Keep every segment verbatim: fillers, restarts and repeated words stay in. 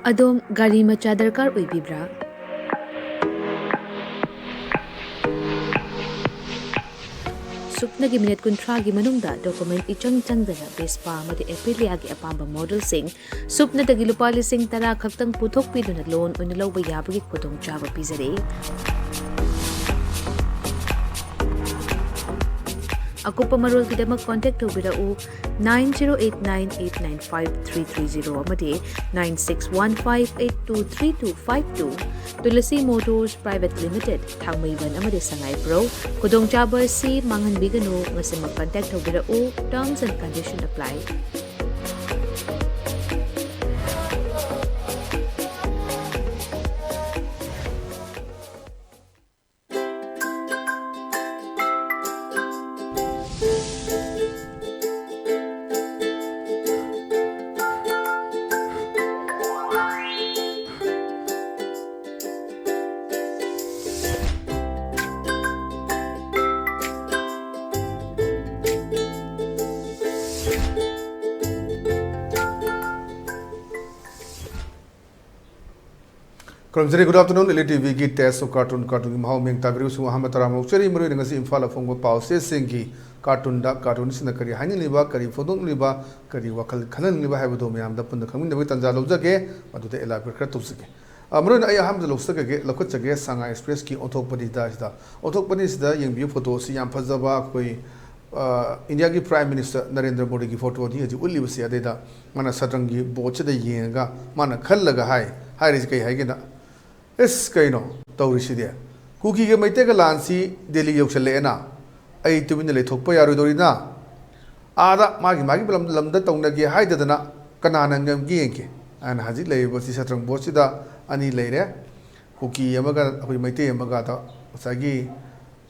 ꯑꯗꯣꯝ ꯒꯥꯔꯤ ꯃꯆꯥ ꯗꯔꯀꯥꯔ ꯑꯣꯏꯕꯤꯕ꯭ꯔꯥ? ꯁꯨꯞꯅꯒꯤ ꯃꯤꯅꯤꯠ ꯀꯨꯟꯊ꯭ꯔꯥꯒꯤ ꯃꯅꯨꯡꯗ ꯗꯣꯀꯨꯃꯦꯟ ꯏꯆꯪ ꯆꯪꯗꯅ ꯚꯦꯁꯄꯥ ꯑꯃꯗꯤ ꯑꯦꯄꯤꯂꯤꯌꯥꯒꯤ ꯑꯄꯥꯝꯕ ꯃꯣꯗꯦꯜꯁꯤꯡ ꯁꯨꯞꯅꯗꯒꯤ ꯂꯨꯄꯥ ꯂꯤꯁꯤꯡ ꯇꯔꯥ ꯈꯛꯇꯪ ꯄꯨꯊꯣꯛꯄꯤꯗꯨꯅ ꯂꯣꯟ ꯑꯣꯏꯅ ꯂꯧꯕ ꯌꯥꯕꯒꯤ ꯈꯨꯗꯣꯡꯆꯥꯕ ꯄꯤꯖꯔꯤ꯫ ꯑꯀꯨꯞꯄ ꯃꯔꯣꯜꯒꯤꯗꯃꯛ ꯀꯣꯟꯇꯦꯛ ꯇꯧꯕꯤꯔꯛꯎ, nine zero eight nine eight nine five three three zero ꯑꯃꯗꯤ nine six one five eight two three two five two꯫ Tulsi motors private limited, Thangmeiband ꯑꯃꯗꯤ ꯁꯉꯥꯏꯄ꯭ꯔꯧ꯫ ꯈꯨꯗꯣꯡꯆꯥꯕ ꯑꯁꯤ ꯃꯥꯡꯍꯟꯕꯤꯒꯅꯨ꯫ ꯉꯁꯤꯃꯛ ꯀꯟꯇꯦꯛ ꯇꯧꯕꯤꯔꯛꯎ꯫ Terms and condition apply. ꯈꯨꯔꯨꯝꯖꯔꯤ꯫ Good afternoon, ꯏꯂꯤ ꯇꯤꯚꯤꯒꯤ Taste of Cartoon, ꯀꯥꯔꯇꯨꯟꯒꯤ ꯃꯍꯥꯎ ꯃꯤꯡ ꯇꯥꯕꯤꯔꯤꯕꯁꯤꯡꯕꯨ ꯑꯍꯥꯟꯕ ꯇꯔꯥꯝꯅ ꯑꯣꯛꯆꯔꯤ꯫ ꯃꯔꯨꯑꯣꯏꯅ ꯉꯁꯤ ꯏꯝꯐꯥꯜꯗ ꯐꯣꯡꯕ ꯄꯥꯎꯆꯦꯁꯤꯡꯒꯤ ꯀꯥꯔꯇꯨꯟꯗ ꯀꯥꯔꯇꯨꯟꯁꯤꯡꯅ ꯀꯔꯤ ꯍꯥꯏꯅꯤꯡꯂꯤꯕ, ꯀꯔꯤ ꯐꯣꯡꯗꯣꯛꯅꯤꯡꯂꯤꯕ, ꯀꯔꯤ ꯋꯥꯈꯜ ꯈꯜꯍꯟꯅꯤꯡꯂꯤꯕ ꯍꯥꯏꯕꯗꯨ ꯃꯌꯥꯝꯗ ꯄꯨꯟꯅ ꯈꯪꯃꯤꯟꯅꯕꯒꯤ ꯇꯥꯟꯖꯥ ꯂꯧꯖꯒꯦ꯫ ꯃꯗꯨꯗ elaborate ꯈꯔ ꯇꯧꯖꯒꯦ꯫ ꯑ, ꯃꯔꯨꯑꯣꯏꯅ ꯑꯩ ꯑꯍꯥꯟꯕꯗ ꯂꯧꯖꯒꯦ, ꯂꯧꯈꯠꯆꯒꯦ ꯁꯉꯥꯏ ꯑꯦꯛꯁꯄ꯭ꯔꯦꯁꯀꯤ ꯑꯣꯟꯊꯣꯛꯄꯅꯤꯗ ꯑꯁꯤꯗ꯫ ꯑꯣꯟꯊꯣꯛꯄꯅꯤ ꯑꯁꯤꯗ ꯌꯦꯡꯕꯤꯌꯨ, ꯐꯣꯇꯣ ꯑꯁꯤ ꯌꯥꯝ ꯐꯖꯕ ꯑꯩꯈꯣꯏ, ꯑ, ꯏꯟꯗꯤꯌꯥꯒꯤ ꯄ꯭ꯔꯥꯏꯝ ꯃꯤꯅꯤꯁꯇꯔ ꯅꯔꯦꯟꯗ꯭ꯔ ꯃꯣꯗꯤꯒꯤ ꯐꯣꯇꯣꯅꯤ ꯍꯧꯖꯤꯛ ꯎꯠꯂꯤꯕꯁꯤ꯫ ꯑꯗꯩꯗ ꯃꯥꯅ ꯁꯇ꯭ꯔꯪꯒꯤ ꯕꯣꯔꯗꯁꯤꯗ ꯌꯦꯡꯉꯒ ꯃꯥꯅ ꯈꯜꯂꯒ ꯍꯥꯏ, ꯍꯥꯏꯔꯤꯁꯤ ꯀꯩ ꯍꯥꯏꯒꯦꯗ, "ꯑꯦꯁ, ꯀꯩꯅꯣ ꯇꯧꯔꯤꯁꯤꯗꯤ? ꯀꯨꯀꯤꯒ ꯃꯩꯇꯩꯒ ꯂꯥꯟꯁꯤ ꯗꯦꯜꯂꯤ ꯌꯧꯁꯜꯂꯛꯑꯦꯅ, ꯑꯩ ꯇꯨꯃꯤꯟꯅ ꯂꯩꯊꯣꯛꯄ ꯌꯥꯔꯣꯏꯗꯧꯔꯤꯅ? ꯑꯥꯗ ꯃꯥꯒꯤ ꯃꯥꯒꯤ ꯂꯝ, ꯂꯝꯗ ꯇꯧꯅꯒꯦ ꯍꯥꯏꯗꯗꯅ ꯀꯅꯥꯅ ꯉꯝꯒꯦ ꯌꯦꯡꯒꯦ" ꯍꯥꯏꯅ ꯍꯧꯖꯤꯛ ꯂꯩꯔꯤꯕ ꯁꯤ ꯁꯇ꯭ꯔꯪ ꯕꯣꯔꯗꯁꯤꯗ ꯑꯅꯤ ꯂꯩꯔꯦ, ꯀꯨꯀꯤ ꯑꯃꯒ ꯑꯩꯈꯣꯏ ꯃꯩꯇꯩ ꯑꯃꯒ꯫ ꯑꯗ ꯉꯁꯥꯏꯒꯤ,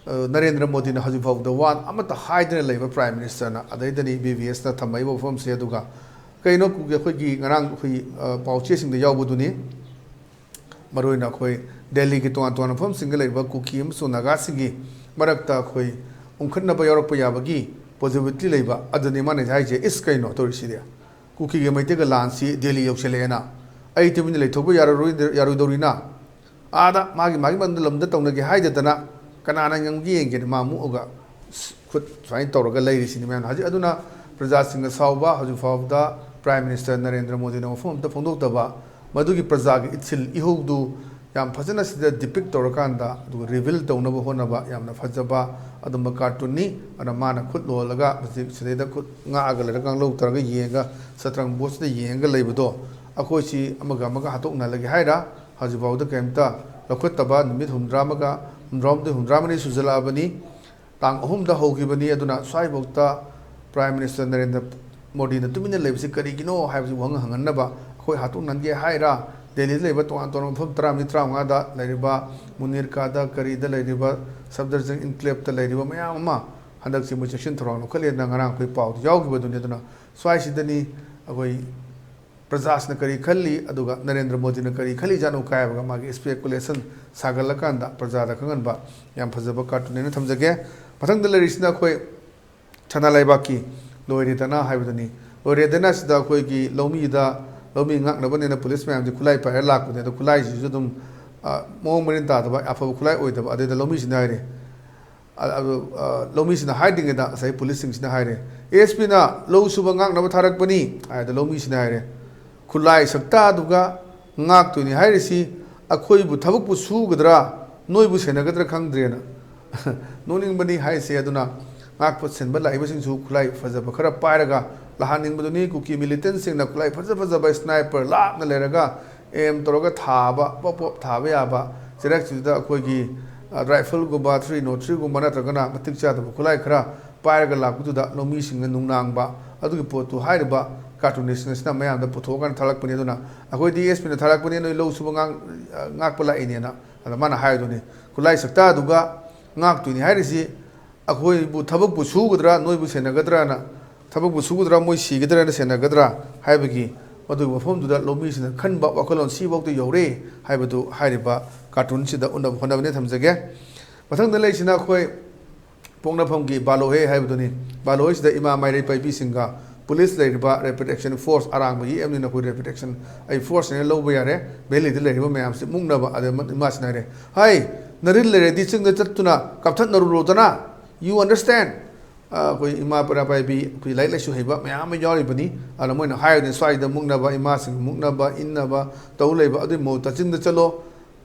ꯑ, ꯅꯔꯦꯟꯗ꯭ꯔ ꯃꯣꯗꯤꯅ ꯍꯧꯖꯤꯛ ꯐꯥꯎꯕꯗ ꯋꯥ ꯑꯃꯠꯇ ꯍꯥꯏꯗꯅ ꯂꯩꯕ ꯄ꯭ꯔꯥꯏꯝ ꯃꯤꯅꯤꯁꯇꯔꯅ, ꯑꯗꯩꯗꯅꯤ ꯕꯤ ꯕꯤ ꯑꯦꯁꯅ ꯊꯝꯃꯛꯏꯕ ꯋꯥꯐꯝꯁꯦ꯫ ꯑꯗꯨꯒ ꯀꯩꯅꯣ ꯀꯨꯀꯤ ꯑꯩꯈꯣꯏꯒꯤ ꯉꯔꯥꯡ ꯑꯩꯈꯣꯏ, ꯑ, ꯄꯥꯎꯆꯦꯁꯤꯡꯗ ꯌꯥꯎꯕꯗꯨꯅꯤ꯫ ꯃꯔꯨꯑꯣꯏꯅ ꯑꯩꯈꯣꯏ ꯗꯦꯜꯂꯤꯒꯤ ꯇꯣꯉꯥꯟ ꯇꯣꯉꯥꯟꯕ ꯃꯐꯝꯁꯤꯡꯗ ꯂꯩꯔꯤꯕ ꯀꯨꯀꯤ ꯑꯃꯁꯨꯡ ꯅꯥꯒꯥꯁꯤꯡꯒꯤ ꯃꯔꯛꯇ ꯑꯩꯈꯣꯏ ꯎꯪꯈꯠꯅꯕ ꯌꯥꯎꯔꯛꯄ ꯌꯥꯕꯒꯤ possibility ꯂꯩꯕ ꯑꯗꯨꯅꯤ ꯃꯥꯅ ꯍꯥꯏꯁꯦ꯫ "ꯏꯁ, ꯀꯩꯅꯣ ꯇꯧꯔꯤꯁꯤꯗꯤ? ꯀꯨꯀꯤꯒ ꯃꯩꯇꯩꯒ ꯂꯥꯟꯁꯤ ꯗꯦꯜꯂꯤ ꯌꯧꯁꯤꯜꯂꯛꯑꯦꯅ, ꯑꯩ ꯇꯨꯃꯤꯟꯅ ꯂꯩꯊꯣꯛꯄ ꯌꯥꯔꯔꯣꯏ, ꯌꯥꯔꯣꯏꯗꯧꯔꯤꯅ? ꯑꯥꯗ ꯃꯥꯒꯤ, ꯃꯥꯒꯤ ꯃꯅꯨꯡꯗ ꯂꯝꯗ ꯇꯧꯅꯒꯦ ꯍꯥꯏꯗꯗꯅ ꯀꯅꯥꯅ ꯉꯝꯒꯦ ꯌꯦꯡꯒꯦꯅ ꯃꯥ ꯃꯨꯛꯑꯒ ꯈꯨꯠ ꯁꯨꯃꯥꯏꯅ ꯇꯧꯔꯒ ꯂꯩꯔꯤꯁꯤꯅꯤ ꯃꯌꯥꯝꯅ꯫ ꯍꯧꯖꯤꯛ ꯑꯗꯨꯅ ꯄ꯭ꯔꯖꯥꯁꯤꯡꯅ ꯁꯥꯎꯕ, ꯍꯧꯖꯤꯛ ꯐꯥꯎꯕꯗ Prime Minister ꯅꯔꯦꯟꯗ꯭ꯔ ꯃꯣꯗꯤꯅ ꯋꯥꯐꯝ ꯑꯝꯇ ꯐꯣꯡꯗꯣꯛꯇꯕ, ꯃꯗꯨꯒꯤ ꯄ꯭ꯔꯖꯥꯒꯤ ꯏꯊꯤꯜ ꯏꯍꯧꯗꯨ ꯌꯥꯝ ꯐꯖꯅ ꯁꯤꯗ depict ꯇꯧꯔꯀꯥꯟꯗ, ꯑꯗꯨꯒ reveal ꯇꯧꯅꯕ ꯍꯣꯠꯅꯕ ꯌꯥꯝꯅ ꯐꯖꯕ ꯑꯗꯨꯝꯕ cartoonꯅꯤ꯫ ꯑꯗꯨꯅ ꯃꯥꯅ ꯈꯨꯠ ꯂꯣꯜꯂꯒ ꯍꯧꯖꯤꯛ ꯁꯤꯗꯩꯗ ꯈꯨꯠ ꯉꯥꯛꯑꯒ ꯂꯩꯔꯒ, ꯀꯥꯡꯂꯧ ꯇꯧꯔꯒ ꯌꯦꯡꯉꯒ, ꯁꯇ꯭ꯔꯪ boardꯁꯤꯗ ꯌꯦꯡꯉꯒ ꯂꯩꯕꯗꯣ, ꯑꯩꯈꯣꯏꯁꯤ ꯑꯃꯒ ꯑꯃꯒ ꯍꯥꯠꯇꯣꯛꯅꯍꯜꯂꯒꯦ ꯍꯥꯏꯔ? ꯍꯧꯖꯤꯛꯐꯥꯎꯗ ꯀꯔꯤꯝꯇ ꯂꯧꯈꯠꯇꯕ ꯅꯨꯃꯤꯠ ꯍꯨꯝꯗ꯭ꯔꯥ ꯑꯃꯒ, ꯍꯨꯝꯗ꯭ꯔꯥꯍꯨꯝꯗꯣꯏ, ꯍꯨꯝꯗ꯭ꯔꯥꯃꯔꯤ ꯁꯨꯖꯜꯂꯛꯑꯕꯅꯤ꯫ ꯇꯥꯡ ꯑꯍꯨꯝꯗ ꯍꯧꯈꯤꯕꯅꯤ꯫ ꯑꯗꯨꯅ ꯁ꯭ꯋꯥꯏꯐꯥꯎꯗ Prime Minister ꯅꯔꯦꯟꯗ꯭ꯔ ꯃꯣꯗꯤꯅ ꯇꯨꯃꯤꯟꯅ ꯂꯩꯕꯁꯤ ꯀꯔꯤꯒꯤꯅꯣ ꯍꯥꯏꯕꯁꯤ ꯋꯥꯍꯪ ꯍꯪꯍꯟꯅꯕ꯫ ꯑꯩꯈꯣꯏ ꯍꯥꯠꯇꯣꯛꯅꯍꯟꯒꯦ ꯍꯥꯏꯔ? ꯗꯦꯜꯂꯤꯗ ꯂꯩꯕ ꯇꯣꯉꯥꯟ ꯇꯣꯉꯥꯟꯕ ꯃꯐꯝ ꯇꯔꯥꯃꯔꯤ, ꯇꯔꯥꯃꯉꯥꯗ ꯂꯩꯔꯤꯕ, ꯃꯨꯅꯤꯔꯀꯥꯗ, ꯀꯔꯤꯗ ꯂꯩꯔꯤꯕ, ꯁꯐꯗꯔꯖꯪ enclaveꯇ ꯂꯩꯔꯤꯕ ꯃꯌꯥꯝ ꯑꯃ ꯍꯟꯗꯛꯁꯤ ꯃꯣꯏ ꯆꯦꯛꯁꯤꯟ ꯊꯧꯔꯥꯡ ꯂꯧꯈꯠꯂꯦꯅ ꯉꯔꯥꯡ ꯑꯩꯈꯣꯏ ꯄꯥꯎꯗ ꯌꯥꯎꯈꯤꯕꯗꯨꯅꯤ꯫ ꯑꯗꯨꯅ ꯁ꯭ꯋꯥꯏꯁꯤꯗꯅꯤ ꯑꯩꯈꯣꯏ ꯄ꯭ꯔꯖꯥꯁꯤꯅ ꯀꯔꯤ ꯈꯜꯂꯤ, ꯑꯗꯨꯒ ꯅꯔꯦꯟꯗ꯭ꯔ ꯃꯣꯗꯤꯅ ꯀꯔꯤ ꯈꯜꯂꯤꯖꯥꯠꯅꯣ ꯀꯥꯏꯕꯒ ꯃꯥꯒꯤ speculation ꯁꯥꯒꯠꯂꯀꯥꯟꯗ ꯄ꯭ꯔꯖꯥꯗ ꯈꯪꯍꯟꯕ ꯌꯥꯝ ꯐꯖꯕ cartoon ꯑꯩꯅ ꯊꯝꯖꯒꯦ꯫ ꯃꯊꯪꯗ ꯂꯩꯔꯤꯁꯤꯅ ꯑꯩꯈꯣꯏ ꯁꯅꯥ ꯂꯩꯕꯥꯛꯀꯤ ꯂꯣꯏꯔꯦꯗꯅ ꯍꯥꯏꯕꯗꯨꯅꯤ꯫ ꯂꯣꯏꯔꯦꯗꯅ ꯁꯤꯗ ꯑꯩꯈꯣꯏꯒꯤ ꯂꯧꯃꯤꯗ, ꯂꯧꯃꯤ ꯉꯥꯛꯅꯕꯅꯦꯅ ꯄꯨꯂꯤꯁ ꯃꯌꯥꯝꯁꯦ ꯈꯨꯠꯂꯥꯏ ꯄꯥꯏꯔ ꯂꯥꯛꯄꯅꯦ꯫ ꯑꯗꯣ ꯈꯨꯠꯂꯥꯏꯁꯤꯁꯨ ꯑꯗꯨꯝ, ꯑ, ꯃꯑꯣꯡ ꯃꯔꯤꯟ ꯇꯥꯗꯕ, ꯑꯐꯕ ꯈꯨꯠꯂꯥꯏ ꯑꯣꯏꯗꯕ꯫ ꯑꯗꯩꯗ ꯂꯧꯃꯤꯁꯤꯅ ꯍꯥꯏꯔꯦ, ꯑ-, ꯑ-, ꯑ, ꯂꯧꯃꯤꯁꯤꯅ ꯍꯥꯏꯗ꯭ꯔꯤꯉꯩꯗ ꯉꯁꯥꯏ ꯄꯨꯂꯤꯁꯁꯤꯡꯁꯤꯅ ꯍꯥꯏꯔꯦ, "ꯑꯦꯁ ꯄꯤꯅ ꯂꯧ ꯁꯨꯕ ꯉꯥꯛꯅꯕ ꯊꯥꯔꯛꯄꯅꯤ" ꯍꯥꯏꯗ ꯂꯧꯃꯤꯁꯤꯅ ꯍꯥꯏꯔꯦ, "ꯈꯨꯠꯂꯥꯏ ꯁꯛꯇꯥꯗꯨꯒ ꯉꯥꯛꯇꯣꯏꯅꯤ ꯍꯥꯏꯔꯤꯁꯤ, ꯑꯩꯈꯣꯏꯕꯨ ꯊꯕꯛꯄꯨ ꯁꯨꯒꯗ꯭ꯔꯥ, ꯅꯣꯏꯕꯨ ꯁꯦꯟꯅꯒꯗ꯭ꯔꯥ ꯈꯪꯗ꯭ꯔꯦꯅ"꯫ ꯅꯣꯛꯅꯤꯡꯕꯅꯤ ꯍꯥꯏꯁꯦ꯫ ꯑꯗꯨꯅ ꯉꯥꯛꯄ ꯁꯦꯟꯕ ꯂꯥꯛꯏꯕꯁꯤꯡꯁꯨ ꯈꯨꯠꯂꯥꯏ ꯐꯖꯕ ꯈꯔ ꯄꯥꯏꯔꯒ ꯂꯥꯛꯍꯟꯅꯤꯡꯕꯗꯨꯅꯤ꯫ ꯀꯨꯀꯤ militantꯁꯤꯡꯅ ꯈꯨꯠꯂꯥꯏ ꯐꯖ ꯐꯖꯕ sniper ꯂꯥꯞꯅ ꯂꯩꯔꯒ aim ꯇꯧꯔꯒ ꯊꯥꯕ, ꯄꯣꯞ ꯄꯣꯞ ꯊꯥꯕ ꯌꯥꯕ, ꯆꯩꯔꯛꯁꯤꯗ ꯑꯩꯈꯣꯏꯒꯤ, ꯑ, rifleꯒꯨꯝꯕ, three nought threeꯒꯨꯝꯕ ꯅꯠꯇ꯭ꯔꯒꯅ ꯃꯇꯤꯛ ꯆꯥꯗꯕ ꯈꯨꯠꯂꯥꯏ ꯈꯔ ꯄꯥꯏꯔꯒ ꯂꯥꯛꯄꯗꯨꯗ ꯂꯧꯃꯤꯁꯤꯡꯅ ꯅꯨꯡꯅꯥꯡꯕ꯫ ꯑꯗꯨꯒꯤ ꯄꯣꯠꯇꯨ ꯍꯥꯏꯔꯤꯕ cartoonistꯁꯤꯡ ꯑꯁꯤꯅ ꯃꯌꯥꯝꯗ ꯄꯨꯊꯣꯛꯑꯀꯥꯟꯗ ꯊꯥꯒꯠꯂꯛꯄꯅꯤ꯫ ꯑꯗꯨꯅ ꯑꯩꯈꯣꯏ ꯗꯤ ꯑꯦꯁ ꯄꯤꯅ ꯊꯥꯔꯛꯄꯅꯤ, ꯅꯣꯏ ꯂꯧ ꯁꯨꯕ ꯉꯥꯛ-, ꯉꯥꯛꯄ ꯂꯥꯛꯏꯅꯦꯅ꯫ ꯑꯗ ꯃꯥꯅ ꯍꯥꯏꯗꯨꯅꯤ, ꯈꯨꯠꯂꯥꯏ ꯁꯛꯇꯥꯗꯨꯒ ꯉꯥꯛꯇꯣꯏꯅꯤ ꯍꯥꯏꯔꯤꯁꯤ, ꯑꯩꯈꯣꯏꯕꯨ ꯊꯕꯛꯄꯨ ꯁꯨꯒꯗ꯭ꯔꯥ, ꯅꯣꯏꯕꯨ ꯁꯦꯟꯅꯒꯗ꯭ꯔꯥꯅ, ꯊꯕꯛꯄꯨ ꯁꯨꯒꯗ꯭ꯔꯥ, ꯃꯣꯏ ꯁꯤꯒꯗ꯭ꯔꯥꯅ ꯁꯦꯟꯅꯒꯗ꯭ꯔꯥ ꯍꯥꯏꯕꯒꯤ ꯃꯗꯨꯒꯤ ꯋꯥꯐꯝꯗꯨꯗ ꯂꯧꯃꯤꯁꯤꯡꯅ ꯈꯟꯕ ꯋꯥꯈꯜꯂꯣꯟ ꯁꯤꯐꯥꯎꯗ ꯌꯧꯔꯦ ꯍꯥꯏꯕꯗꯨ ꯍꯥꯏꯔꯤꯕ cartoonꯁꯤꯗ ꯎꯠꯅꯕ ꯍꯣꯠꯅꯕꯅꯦ꯫ ꯊꯝꯖꯒꯦ꯫ ꯃꯊꯪꯗ ꯂꯩꯁꯤꯅ ꯑꯩꯈꯣꯏ ꯄꯣꯛꯅꯐꯝꯒꯤ ꯕꯥꯂꯣꯍꯦ ꯍꯥꯏꯕꯗꯨꯅꯤ꯫ ꯕꯥꯂꯣꯍꯦꯁꯤꯗ ꯏꯃꯥ ꯃꯥꯏꯔꯩ ꯄꯥꯏꯕꯤꯁꯤꯡꯒ ꯄꯨꯂꯤꯁ ꯂꯩꯔꯤꯕ ꯔꯦꯄꯤꯗ ꯑꯦꯛꯁꯟ ꯐꯣꯔꯁ, ꯑꯔꯥꯡꯕꯒꯤ ꯑꯦꯝꯅꯤꯅ ꯑꯩꯈꯣꯏ ꯔꯦꯄꯤꯗ ꯑꯦꯛꯁꯟ ꯑꯩ ꯐꯣꯔꯁꯅꯦꯅ ꯂꯧꯕ ꯌꯥꯔꯦ꯫ ꯚꯦꯂꯤꯗ ꯂꯩꯔꯤꯕ ꯃꯌꯥꯝꯁꯤ ꯃꯨꯛꯅꯕ꯫ ꯑꯗ ꯏꯃꯥꯁꯤꯅ ꯍꯥꯏꯔꯦ, "ꯍꯥꯏ, ꯅꯔꯤꯜ ꯂꯩꯔꯗꯤ ꯆꯤꯡꯗ ꯆꯠꯇꯨꯅ ꯀꯥꯞꯊꯠꯅꯔꯨꯔꯣꯗꯅ꯫ You understand?" ꯑꯩꯈꯣꯏ ꯏꯃꯥ ꯄꯔꯥ ꯄꯥꯏꯕꯤ, ꯑꯩꯈꯣꯏ ꯂꯥꯏꯔꯤꯛ ꯂꯥꯏꯁꯨ ꯍꯩꯕ ꯃꯌꯥꯝ ꯑꯃ ꯌꯥꯎꯔꯤꯕꯅꯤ꯫ ꯑꯗꯨꯅ ꯃꯣꯏꯅ ꯍꯥꯏꯔꯤꯅꯤ, ꯁ꯭ꯋꯥꯏꯗ ꯃꯨꯛꯅꯕ, ꯏꯃꯥꯁꯤꯡ ꯃꯨꯛꯅꯕ, ꯏꯟꯅꯕ ꯇꯧ ꯂꯩꯕ꯫ ꯑꯗꯨꯒꯤ ꯃꯍꯨꯠꯇ ꯆꯤꯡꯗ ꯆꯠꯂꯣ,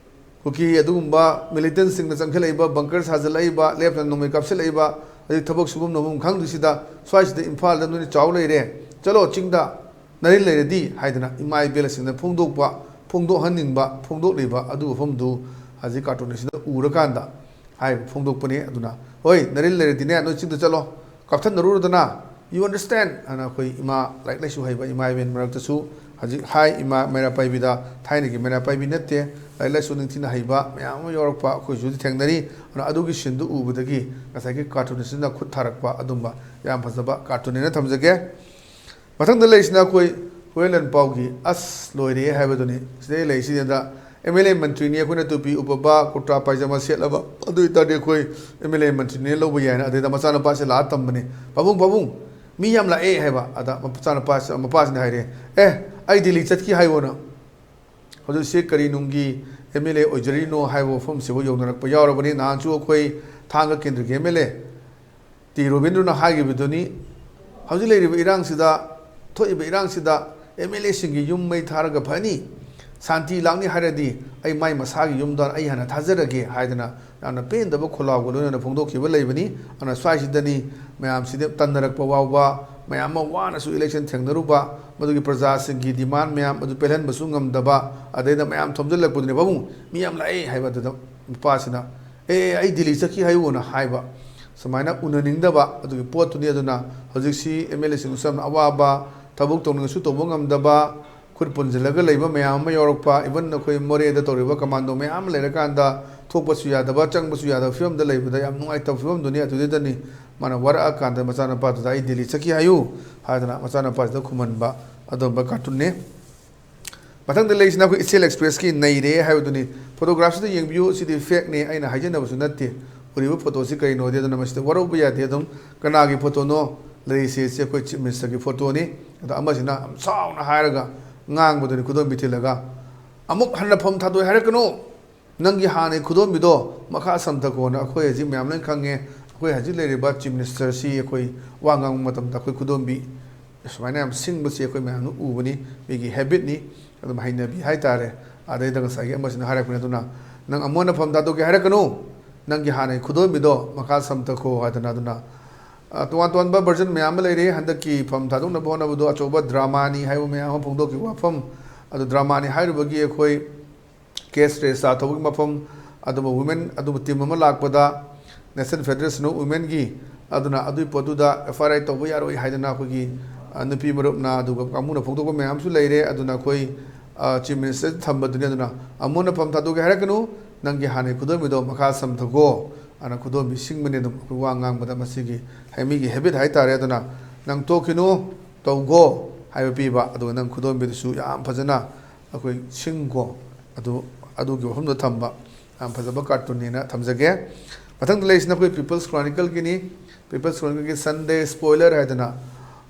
ꯀꯨꯀꯤ ꯑꯗꯨꯒꯨꯝꯕ ꯃꯤꯂꯤꯇꯦꯟꯁꯤꯡꯅ ꯆꯪꯁꯤꯜꯂꯛꯏꯕ, ꯕꯪꯀꯔ ꯁꯥꯖꯤꯜꯂꯛꯏꯕ, ꯂꯦꯞꯇꯅ ꯅꯣꯡꯃꯩ ꯀꯥꯞꯁꯤꯜꯂꯛꯏꯕ, ꯑꯗꯩ ꯊꯕꯛ ꯁꯨꯐꯝ ꯅꯣꯝꯐꯝ ꯈꯪꯗ꯭ꯔꯤꯁꯤꯗ, ꯁ꯭ꯋꯥꯏꯁꯤꯗ ꯏꯝꯐꯥꯜꯗ ꯅꯣꯏꯅ ꯆꯥꯎ ꯂꯩꯔꯦ, ꯆꯠꯂꯣ ꯆꯤꯡꯗ, ꯅꯔꯤꯜ ꯂꯩꯔꯗꯤ ꯍꯥꯏꯗꯅ ꯏꯃꯥ ꯏꯕꯦꯜꯁꯤꯡꯅ ꯐꯣꯡꯗꯣꯛꯄ, ꯐꯣꯡꯗꯣꯛꯍꯟꯅꯤꯡꯕ, ꯐꯣꯡꯗꯣꯛꯂꯤꯕ ꯑꯗꯨ ꯃꯐꯝꯗꯨ ꯍꯧꯖꯤꯛ ꯀꯥꯔꯇꯨꯟ ꯑꯁꯤꯗ ꯎꯔꯀꯥꯟꯗ ꯍꯥꯏꯔꯤꯕ ꯐꯣꯡꯗꯣꯛꯄꯅꯤ꯫ ꯑꯗꯨꯅ, "ꯍꯣꯏ, ꯅꯔꯤꯜ ꯂꯩꯔꯗꯤꯅꯦ, ꯅꯣꯏ ꯆꯤꯡꯗ ꯆꯠꯂꯣ, ꯀꯥꯞꯊꯠꯅꯔꯨꯔꯗꯅ, you understand?" ꯑꯅ ꯑꯩꯈꯣꯏ ꯏꯃꯥ ꯂꯥꯏꯔꯤꯛ ꯂꯥꯏꯁꯨ ꯍꯩꯕ ꯏꯃꯥ ꯏꯕꯦꯟ ꯃꯔꯛꯇꯁꯨ ꯍꯧꯖꯤꯛ ꯍꯥꯏ, ꯏꯃꯥ ꯃꯩꯔꯥ ꯄꯥꯏꯕꯤꯗ, ꯊꯥꯏꯅꯒꯤ ꯃꯩꯔꯥ ꯄꯥꯏꯕꯤ ꯅꯠꯇꯦ, ꯂꯥꯏꯔꯤꯛ ꯂꯥꯏꯁꯨ ꯅꯤꯡꯊꯤꯅ ꯍꯩꯕ ꯃꯌꯥꯝ ꯑꯃ ꯌꯥꯎꯔꯛꯄ ꯑꯩꯈꯣꯏꯁꯨ ꯊꯦꯡꯅꯔꯤ꯫ ꯑꯗꯨꯅ ꯑꯗꯨꯒꯤ ꯁꯤꯟꯗꯨ ꯎꯕꯗꯒꯤ ꯉꯁꯥꯏꯒꯤ ꯀꯥꯔꯇꯨꯟ ꯑꯁꯤꯅ ꯈꯨꯠ ꯊꯥꯔꯛꯄ ꯑꯗꯨꯝꯕ ꯌꯥꯝ ꯐꯖꯕ ꯀꯥꯔꯇꯨꯟꯅꯦꯅ ꯊꯝꯖꯒꯦ꯫ ꯃꯊꯪꯗ ꯂꯩꯔꯤꯁꯤꯅ ꯑꯩꯈꯣꯏ ꯍꯨꯔꯦꯟ ꯂꯟꯄꯥꯎꯒꯤ ꯑꯁ ꯂꯣꯏꯔꯦ ꯍꯥꯏꯕꯗꯨꯅꯤ꯫ ꯁꯤꯗꯩ ꯂꯩꯔꯤꯁꯤꯗ ꯑꯦꯝ ꯑꯦꯜ ꯑꯦ ꯃꯟꯇ꯭ꯔꯤꯅꯤ, ꯑꯩꯈꯣꯏꯅ ꯇꯨꯄꯤ ꯎꯞꯄꯕ, ꯀꯨꯔꯇꯥ ꯄꯥꯏꯖꯃꯥ ꯁꯦꯠꯂꯕ, ꯑꯗꯨ ꯑꯣꯏꯇꯥꯔꯗꯤ ꯑꯩꯈꯣꯏ ꯑꯦꯝ ꯑꯦꯜ ꯑꯦ ꯃꯟꯇ꯭ꯔꯤꯅꯦ ꯂꯧꯕ ꯌꯥꯏꯅ꯫ ꯑꯗꯩꯗ ꯃꯆꯥꯅꯨꯄꯥꯁꯦ ꯂꯥꯛꯑ ꯇꯝꯕꯅꯤ, "ꯄꯥꯕꯨꯡ, ꯄꯥꯕꯨꯡ, ꯃꯤ ꯌꯥꯝ ꯂꯥꯛꯑꯦ" ꯍꯥꯏꯕ꯫ ꯑꯗ ꯃꯆꯥꯅꯨꯄꯥꯁꯤ, ꯃꯄꯥꯁꯤꯅ ꯍꯥꯏꯔꯦ, "ꯑꯦ, ꯑꯩ ꯗꯤꯜꯂꯤ ꯆꯠꯈꯤ ꯍꯥꯏꯌꯣꯅ꯫ ꯍꯧꯖꯤꯛꯁꯤ ꯀꯔꯤ ꯅꯨꯡꯒꯤ ꯑꯦꯝ ꯑꯦꯜ ꯑꯦ ꯑꯣꯏꯖꯔꯤꯅꯣ ꯍꯥꯏꯕ ꯋꯥꯐꯝꯁꯤꯕꯨ ꯌꯧꯅꯔꯛꯄ ꯌꯥꯎꯔꯕꯅꯤ꯫ ꯅꯍꯥꯟꯁꯨ ꯑꯩꯈꯣꯏ ꯊꯥꯡꯒ ꯀꯦꯟꯗ꯭ꯔꯒꯤ ꯑꯦꯝ ꯑꯦꯜ ꯑꯦ ꯇꯤ ꯔꯣꯕꯤꯟꯗ꯭ꯔꯣꯅ ꯍꯥꯏꯈꯤꯕꯗꯨꯅꯤ, ꯍꯧꯖꯤꯛ ꯂꯩꯔꯤꯕ ꯏꯔꯥꯡꯁꯤꯗ, ꯊꯣꯛꯏꯕ ꯏꯔꯥꯡꯁꯤꯗ ꯑꯦꯝ ꯑꯦꯜ ꯑꯦꯁꯤꯡꯒꯤ ꯌꯨꯝ ꯃꯩ ꯊꯥꯔꯒ ꯐꯅꯤ, ꯁꯥꯟꯇꯤ ꯂꯥꯛꯅꯤ ꯍꯥꯏꯔꯗꯤ ꯑꯩ ꯃꯥꯏ ꯃꯁꯥꯒꯤ ꯌꯨꯝꯗ ꯑꯩ ꯍꯥꯟꯅ ꯊꯥꯖꯔꯒꯦ" ꯍꯥꯏꯗꯅ ꯌꯥꯝꯅ ꯄꯦꯟꯗꯕ ꯈꯣꯜꯂꯥꯎꯒ ꯂꯣꯏꯅꯅ ꯐꯣꯡꯗꯣꯛꯈꯤꯕ ꯂꯩꯕꯅꯤ꯫ ꯑꯗꯨꯅ ꯁ꯭ꯋꯥꯏꯁꯤꯗꯅꯤ ꯃꯌꯥꯝꯁꯤꯗ ꯇꯟꯅꯔꯛꯄ ꯐꯥꯎꯕ, ꯃꯌꯥꯝ ꯑꯃ ꯋꯥꯅꯁꯨ ꯏꯂꯦꯛꯁꯟ ꯊꯦꯡꯅꯔꯨꯕ, ꯃꯗꯨꯒꯤ ꯄ꯭ꯔꯖꯥꯁꯤꯡꯒꯤ ꯗꯤꯃꯥꯟ ꯃꯌꯥꯝ ꯑꯗꯨ ꯄꯦꯜꯍꯟꯕꯁꯨ ꯉꯝꯗꯕ, ꯑꯗꯩꯗ ꯃꯌꯥꯝ ꯊꯣꯝꯖꯤꯜꯂꯛꯄꯗꯨꯅꯦ, "ꯄꯥꯕꯨꯡ, ꯃꯤ ꯌꯥꯝ ꯂꯥꯛꯑꯦ" ꯍꯥꯏꯕ꯫ ꯑꯗꯨꯗ ꯅꯨꯄꯥꯁꯤꯅ, "ꯑꯦ, ꯑꯩ ꯗꯤꯜꯂꯤ ꯆꯠꯈꯤ ꯍꯥꯏꯌꯨꯅ" ꯍꯥꯏꯕ꯫ ꯁꯨꯃꯥꯏꯅ ꯎꯅꯅꯤꯡꯗꯕ ꯑꯗꯨꯒꯤ ꯄꯣꯠꯇꯨꯅꯤ꯫ ꯑꯗꯨꯅ ꯍꯧꯖꯤꯛꯁꯤ ꯑꯦꯝ ꯑꯦꯜ ꯑꯦꯁꯤꯡꯁꯨ ꯌꯥꯝꯅ ꯑꯋꯥꯕ, ꯊꯕꯛ ꯇꯧꯅꯤꯡꯉꯁꯨ ꯇꯧꯕ ꯉꯝꯗꯕ, ꯈꯨꯠ ꯄꯨꯟꯁꯤꯜꯂꯒ ꯂꯩꯕ ꯃꯌꯥꯝ ꯑꯃ ꯌꯥꯎꯔꯛꯄ, even ꯑꯩꯈꯣꯏ ꯃꯣꯔꯦꯗ ꯇꯧꯔꯤꯕ ꯀꯃꯥꯟꯗꯣ ꯃꯌꯥꯝ ꯑꯃ ꯂꯩꯔꯀꯥꯟꯗ ꯊꯣꯛꯄꯁꯨ ꯌꯥꯗꯕ, ꯆꯪꯕꯁꯨ ꯌꯥꯗꯕ ꯐꯤꯕꯝꯗ ꯂꯩꯕꯗ ꯌꯥꯝ ꯅꯨꯡꯉꯥꯏꯇꯕ ꯐꯤꯕꯝꯗꯨꯅꯤ꯫ ꯑꯗꯨꯗꯨꯗꯅꯤ ꯃꯥꯅ ꯋꯥꯔꯛꯑꯀꯥꯟꯗ ꯃꯆꯥꯅꯨꯄꯥꯗꯨꯗ "ꯑꯩ ꯗꯤꯜꯂꯤ ꯆꯠꯈꯤ ꯍꯥꯏꯌꯨ" ꯍꯥꯏꯗꯅ ꯃꯆꯥꯅꯨꯄꯥꯁꯤꯗ ꯈꯨꯝꯍꯟꯕ ꯑꯗꯨꯝꯕ ꯀꯥꯔꯇꯨꯟꯅꯤ꯫ ꯃꯊꯪꯗ ꯂꯩꯔꯤꯁꯤꯅ ꯑꯩꯈꯣꯏ ꯏꯆꯦꯜ ꯑꯦꯛꯁꯄ꯭ꯔꯦꯁꯀꯤ "ꯅꯩꯔꯦ" ꯍꯥꯏꯕꯗꯨꯅꯤ꯫ ꯐꯣꯇꯣꯒ꯭ꯔꯥꯐꯁꯤꯗ ꯌꯦꯡꯕꯤꯌꯨ, ꯁꯤꯗꯤ ꯐꯦꯛꯅꯤ, ꯑꯩꯅ ꯍꯥꯏꯖꯅꯕꯁꯨ ꯅꯠꯇꯦ꯫ ꯎꯔꯤꯕ ꯐꯣꯇꯣꯁꯤ ꯀꯔꯤꯅꯣꯗꯤ ꯑꯗꯨꯅ ꯃꯁꯤꯗ ꯋꯥꯔꯧꯕ ꯌꯥꯗꯦ꯫ ꯑꯗꯨꯝ ꯀꯅꯥꯒꯤ ꯐꯣꯇꯣꯅꯣ, ꯂꯩꯔꯤꯁꯦ, ꯁꯤ ꯑꯩꯈꯣꯏ Chief Minister ꯒꯤ photo ꯅꯤ꯫ ꯑꯗꯣ ꯑꯃꯁꯤꯅ ꯌꯥꯝ ꯆꯥꯎꯅ ꯍꯥꯏꯔꯒ ꯉꯥꯡꯕꯗꯨꯅꯤ, ꯈꯨꯗꯣꯝꯕꯤ ꯊꯤꯜꯂꯒ, "ꯑꯃꯨꯛ ꯍꯟꯅ ꯐꯝ ꯊꯥꯗꯣꯛꯑꯦ ꯍꯥꯏꯔꯛꯀꯅꯨ, ꯅꯪꯒꯤ ꯍꯥꯟꯅꯒꯤ ꯈꯨꯗꯣꯝꯕꯤꯗꯣ ꯃꯈꯥ ꯁꯝꯊꯈꯣꯅ ꯑꯩꯈꯣꯏ ꯍꯧꯖꯤꯛ ꯃꯌꯥꯝ ꯂꯣꯏ ꯈꯪꯉꯦ꯫ ꯑꯩꯈꯣꯏ ꯍꯧꯖꯤꯛ ꯂꯩꯔꯤꯕ Chief Minister ꯁꯤ ꯑꯩꯈꯣꯏ ꯋꯥ ꯉꯥꯡꯕ ꯃꯇꯝꯗ ꯑꯩꯈꯣꯏ ꯈꯨꯗꯣꯝꯕꯤ ꯁꯨꯃꯥꯏꯅ ꯌꯥꯝ ꯁꯤꯡꯕꯁꯤ ꯑꯩꯈꯣꯏ ꯃꯌꯥꯝꯅ ꯎꯕꯅꯤ, ꯃꯤꯒꯤ habit ꯅꯤ, ꯑꯗꯨꯝ ꯍꯩꯅꯕꯤ ꯍꯥꯏꯇꯥꯔꯦ꯫ ꯑꯗꯩꯗ ꯉꯁꯥꯏꯒꯤ ꯑꯃꯁꯤꯅ ꯍꯥꯏꯔꯛꯄꯅꯤ, ꯑꯗꯨꯅ, "ꯅꯪ ꯑꯃꯨꯛ ꯍꯟꯅ ꯐꯝ ꯊꯥꯗꯣꯛꯀꯦ ꯍꯥꯏꯔꯛꯀꯅꯨ, ꯅꯪꯒꯤ ꯍꯥꯟꯅꯒꯤ ꯈꯨꯗꯣꯝꯕꯤꯗꯣ ꯃꯈꯥ ꯁꯝꯊꯈꯣ" ꯍꯥꯏꯗꯅ꯫ ꯑꯗꯨꯅ, ꯑ, ꯇꯣꯉꯥꯟ ꯇꯣꯉꯥꯟꯕ version ꯃꯌꯥꯝ ꯑꯃ ꯂꯩꯔꯦ꯫ ꯍꯟꯗꯛꯀꯤ ꯐꯝ ꯊꯥꯗꯣꯛꯅꯕ ꯍꯣꯠꯅꯕꯗꯣ ꯑꯆꯧꯕ drama ꯅꯤ ꯍꯥꯏꯕ ꯃꯌꯥꯝ ꯑꯃ ꯐꯣꯡꯗꯣꯛꯈꯤꯕ ꯋꯥꯐꯝ, ꯑꯗꯨ drama ꯅꯤ ꯍꯥꯏꯔꯨꯕꯒꯤ ꯑꯩꯈꯣꯏ case register ꯇꯧꯕꯒꯤ ꯃꯐꯝ, ꯑꯗꯨꯕꯨ women, ꯑꯗꯨꯕꯨ team ꯑꯃ ꯂꯥꯛꯄꯗ National Federation of Women ꯒꯤ, ꯑꯗꯨꯅ ꯑꯗꯨꯒꯤ ꯄꯣꯠꯇꯨꯗ F I R ꯇꯧꯕ ꯌꯥꯔꯣꯏ ꯍꯥꯏꯗꯅ ꯑꯩꯈꯣꯏꯒꯤ, ꯑ, ꯅꯨꯄꯤ ꯃꯔꯨꯞꯅ ꯑꯗꯨꯒ ꯀꯥꯡꯕꯨꯅ ꯐꯣꯡꯗꯣꯛꯄ ꯃꯌꯥꯝꯁꯨ ꯂꯩꯔꯦ꯫ ꯑꯗꯨꯅ ꯑꯩꯈꯣꯏ, ꯑ, Chief Minister ꯊꯝꯕꯗꯨꯅꯤ꯫ ꯑꯗꯨꯅ ꯑꯃꯨꯛ ꯍꯟꯅ ꯐꯝ ꯊꯥꯗꯣꯛꯀꯦ ꯍꯥꯏꯔꯛꯀꯅꯨ, ꯅꯪꯒꯤ ꯍꯥꯟꯅꯒꯤ ꯈꯨꯗꯣꯝꯕꯤꯗꯣ ꯃꯈꯥ ꯁꯝꯊꯈꯣ, ꯑꯅ ꯈꯨꯗꯣꯝꯕꯤ ꯁꯤꯡꯕꯅꯤ꯫ ꯑꯗꯨꯝ ꯑꯩꯈꯣꯏ ꯋꯥ ꯉꯥꯡꯕꯗ ꯃꯁꯤꯒꯤ ꯍꯥꯏ-, ꯃꯤꯒꯤ habit ꯍꯥꯏꯇꯥꯔꯦ꯫ ꯑꯗꯨꯅ ꯅꯪ ꯇꯣꯛꯈꯤꯅꯨ, ꯇꯧꯈꯣ ꯍꯥꯏꯕ ꯄꯤꯕ, ꯑꯗꯨꯒ ꯅꯪ ꯈꯨꯗꯣꯝꯕꯤꯗꯨꯁꯨ ꯌꯥꯝ ꯐꯖꯅ ꯑꯩꯈꯣꯏ ꯁꯤꯡꯈꯣ, ꯑꯗꯨ, ꯑꯗꯨꯒꯤ ꯋꯥꯐꯝꯗ ꯊꯝꯕ ꯌꯥꯝ ꯐꯖꯕ cartoon ꯅꯦꯅ ꯊꯝꯖꯒꯦ꯫ ꯃꯊꯪꯗ ꯂꯩꯔꯤꯁꯤꯅ ꯑꯩꯈꯣꯏ People's Chronicle Guinea. People's Chronicle ꯒꯤ Sunday Spoiler ꯍꯥꯏꯗꯅ,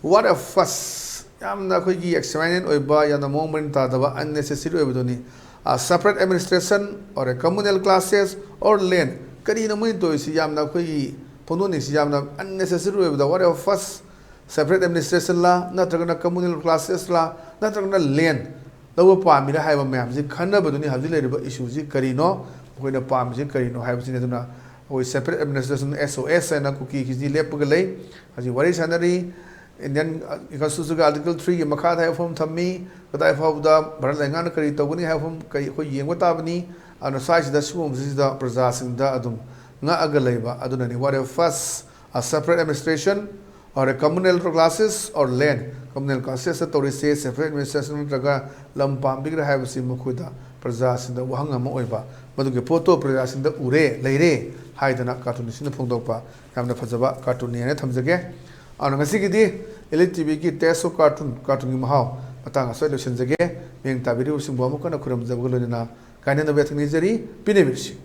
what a fuss! ꯌꯥꯝꯅ ꯑꯩꯈꯣꯏꯒꯤ extravagant ꯑꯣꯏꯕ, ꯌꯥꯝꯅ ꯃꯑꯣꯡ ꯃꯔꯤꯟ ꯇꯥꯗꯕ, unnecessary ꯑꯣꯏꯕꯗꯨꯅꯤ꯫ A separate administration or a communal classes or land, ꯀꯔꯤꯅꯣ ꯃꯣꯏꯅ ꯇꯧꯔꯤꯁꯤ? ꯌꯥꯝꯅ ꯑꯩꯈꯣꯏꯒꯤ ꯐꯣꯡꯗꯣꯛꯅꯤꯡꯁꯤ ꯌꯥꯝꯅ unnecessary ꯑꯣꯏꯕꯗ, what a fuss! Separate administration ꯂꯥ, ꯅꯠꯇ꯭ꯔꯒꯅ communal classes ꯂꯥ, ꯅꯠꯇ꯭ꯔꯒꯅ land ꯂꯧꯕ ꯄꯥꯝꯃꯤꯔꯥ ꯍꯥꯏꯕ ꯃꯌꯥꯝꯁꯤ ꯈꯟꯅꯕꯗꯨꯅꯤ꯫ ꯍꯧꯖꯤꯛ ꯂꯩꯔꯤꯕ issue ꯁꯤ ꯀꯔꯤꯅꯣ, ꯃꯈꯣꯏꯅ ꯄꯥꯝꯃꯤꯁꯤ ꯀꯔꯤꯅꯣ ꯍꯥꯏꯕꯁꯤꯅꯤ꯫ ꯑꯗꯨꯅ ꯑꯩꯈꯣꯏ separate administration, S O S ꯍꯥꯏꯅ ꯀꯨꯀꯤꯒꯤꯁꯤ ꯂꯦꯞꯄꯒ ꯂꯩ꯫ ꯍꯧꯖꯤꯛ ꯋꯥꯔꯤ ꯁꯥꯟꯅꯔꯤ꯫ Indian Constitution ꯒꯤ Article three ꯒꯤ ꯃꯈꯥꯗ ꯍꯥꯏꯕ ꯋꯥꯐꯝ ꯊꯝꯃꯤ꯫ ꯀꯗꯥꯏ ꯐꯥꯎꯕꯗ ꯚꯥꯔꯠ ꯂꯩꯉꯥꯛꯅ ꯀꯔꯤ ꯇꯧꯒꯅꯤ ꯍꯥꯏꯕ ꯋꯥꯐꯝ ꯀꯔꯤ ꯑꯩꯈꯣꯏ ꯌꯦꯡꯕ ꯇꯥꯕꯅꯤ꯫ ꯑꯗꯨꯅ ꯁ꯭ꯋꯥꯏꯁꯤꯗ ꯁꯤꯒꯨꯝꯕꯁꯤꯗ ꯄ꯭ꯔꯖꯥꯁꯤꯡꯗ ꯑꯗꯨꯝ ꯉꯛꯑꯒ ꯂꯩꯕ ꯑꯗꯨꯅꯅꯤ꯫ What a fuss! A separate administration or a communal classes or land, communal classes ꯇꯧꯔꯤꯁꯦ separate administration ꯅꯠꯇ꯭ꯔꯒ ꯂꯝ ꯄꯥꯝꯕꯤꯒ꯭ꯔꯥ ꯍꯥꯏꯕꯁꯤ ꯃꯈꯣꯏꯗ, ꯄ꯭ꯔꯖꯥꯁꯤꯡꯗ ꯋꯥꯍꯪ ꯑꯃ ꯑꯣꯏꯕ, ꯃꯗꯨꯒꯤ ꯄꯣꯠꯇꯣ ꯄ꯭ꯔꯖꯥꯁꯤꯡꯗ ꯎꯔꯦ, ꯂꯩꯔꯦ ꯍꯥꯏꯗꯅ cartoon ꯁꯤꯅ ꯐꯣꯡꯗꯣꯛꯄ ꯌꯥꯝꯅ ꯐꯖꯕ cartoon ꯅꯦꯅ ꯊꯝꯖꯒꯦ꯫ ꯑꯗꯨꯅ ꯉꯁꯤꯒꯤꯗꯤ Elite T V ꯒꯤ Taste of Cartoon, cartoon ꯒꯤ ꯃꯍꯥꯎ ꯃꯇꯥꯡ ꯑꯁꯤꯗ ꯂꯣꯏꯁꯤꯟꯖꯒꯦ꯫ ꯃꯤꯠꯌꯦꯡ ꯇꯥꯕꯤꯔꯤꯕꯁꯤꯡꯕꯨ ꯑꯃꯨꯛ ꯍꯟꯅ ꯈꯨꯔꯨꯝꯖꯕꯒ ꯂꯣꯏꯅꯅ ꯀꯥꯏꯅꯅꯕ ꯌꯥꯊꯪ ꯅꯤꯖꯔꯤ꯫ ꯄꯤꯅꯕꯤꯔꯁꯤ꯫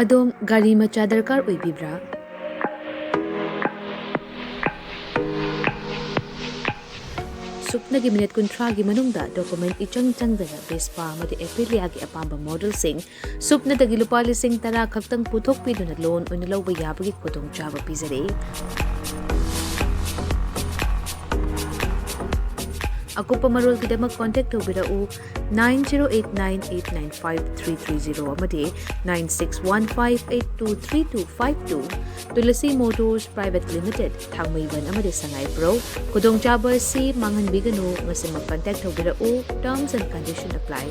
ꯑꯗꯣꯝ ꯒꯥꯔꯤ ꯃꯆꯥ ꯗꯔꯀꯥꯔ ꯑꯣꯏꯕꯤꯕ꯭ꯔꯥ? ꯁꯨꯞꯅꯒꯤ ꯃꯤꯅꯤꯠ ꯀꯨꯟꯊ꯭ꯔꯥꯒꯤ ꯃꯅꯨꯡꯗ ꯗꯣꯀꯨꯃꯦꯟ ꯏꯆꯪ ꯆꯪꯗꯅ ꯚꯦꯁꯄꯥ ꯑꯃꯗꯤ ꯑꯦꯄꯤꯂꯤꯌꯥꯒꯤ ꯑꯄꯥꯝꯕ ꯃꯣꯗꯦꯜꯁꯤꯡ ꯁꯨꯞꯅꯗꯒꯤ ꯂꯨꯄꯥ ꯂꯤꯁꯤꯡ ꯇꯔꯥ ꯈꯛꯇꯪ ꯄꯨꯊꯣꯛꯄꯤꯗꯨꯅ ꯂꯣꯟ ꯑꯣꯏꯅ ꯂꯧꯕ ꯌꯥꯕꯒꯤ ꯈꯨꯗꯣꯡꯆꯥꯕ ꯄꯤꯖꯔꯤ꯫ ꯑꯀꯨꯞꯄ ꯃꯔꯣꯜꯒꯤꯗꯃꯛ ꯀꯣꯟꯇꯦꯛ ꯇꯧꯕꯤꯔꯛꯎ nine zero eight nine eight nine five three three zero ꯑꯃꯗꯤ nine six one five eight two three two five two. Tulsi motors private limited, Thangmeiband ꯑꯃꯗꯤ ꯁꯉꯥꯏꯄ꯭ꯔꯧ꯫ ꯈꯨꯗꯣꯡꯆꯥꯕ ꯑꯁꯤ ꯃꯥꯡꯍꯟꯕꯤꯒꯅꯨ꯫ ꯉꯁꯤꯃꯛ ꯀꯟꯇꯦꯛ ꯇꯧꯕꯤꯔꯛꯎ꯫ Terms and condition apply.